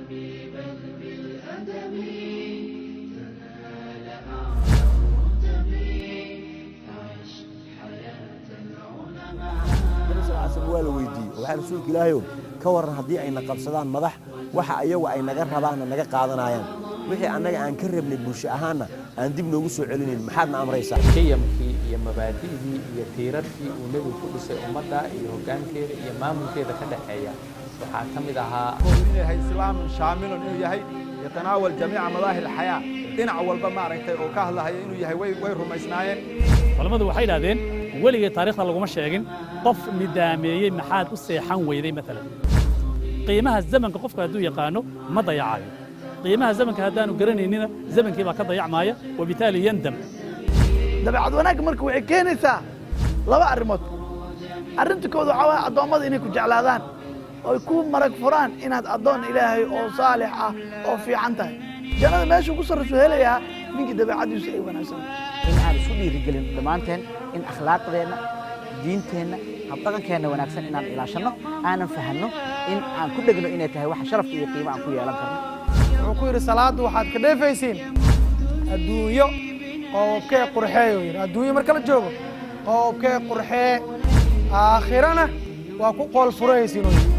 بل بالأدب تنال أعلى الرتب، فعش حياة العلماء. Nabi sal ly slam waa la weydiiyey oo waxaa rasuulka ilaahayow ka warran haddii ayna qabsadaan madax waxa ayagu ay naga rabaanna naga qaadanayaan, wixii annaga aan ka rabnay bulsho ahaanna aan dib noogu soo celinayn, maxaadna amraysaa? Qiyamkii iyo mabaadi'dii iyo tiirarkii uu nebigu ku dhisay ummadda iyo hoggaankeeda iyo maamulkeeda ka dhexeeya waxaa ka mid ahaa inuu yahay islaam shaamilun, inuu yahay yatanaawal jamiica madaahir alxayaa, dhinac walba maaragtay oo ka hadlahaya inuu yahay way rumaysnaayeen. Culammadu waxay idhahdeen weligay taarikhda laguma sheegin qof nidaameeyey maxaad u seexan weyday. Maalan, qiimaha zamanka qofku hadduu yaqaano ma dayacayo. Qiimaha zamanka haddaanu garanaynina zamankii baa ka dayacmaaya, wabitaali yandam. Dabeecad wanaagga marka waxay keenaysaa laba arrimood. Arrinta kood waxaa waaya addoommada inay ku jeclaadaan oy ku marag furaan inaad addoon Ilaahay oo saalix ah oo fiican tahay. Jannada meeshuu ku sarraysu helayaa ninkii dabeecaddiisu ay wanaagsan. In aan isku dhiirigelin dhammaanteen in akhlaaqdeenna, diinteenna, habdhaqankeenna wanaagsan inaan ilaashanno, aanan fahanno in aan ku dhegno inay tahay waxa sharafka iyo qiimo aan ku yeelan karno. Wuxuu ku yidhi, salaaddu waxaad ka dheefaysiin adduunyo qoobkee qurxeeyo. Yidhi, adduunyo marka la joogo qoobkee qurxee, aakhirana waa ku qool furaysiin uu yidhi.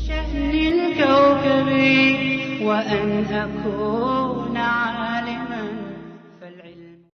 شأن الكوكب وأن أكون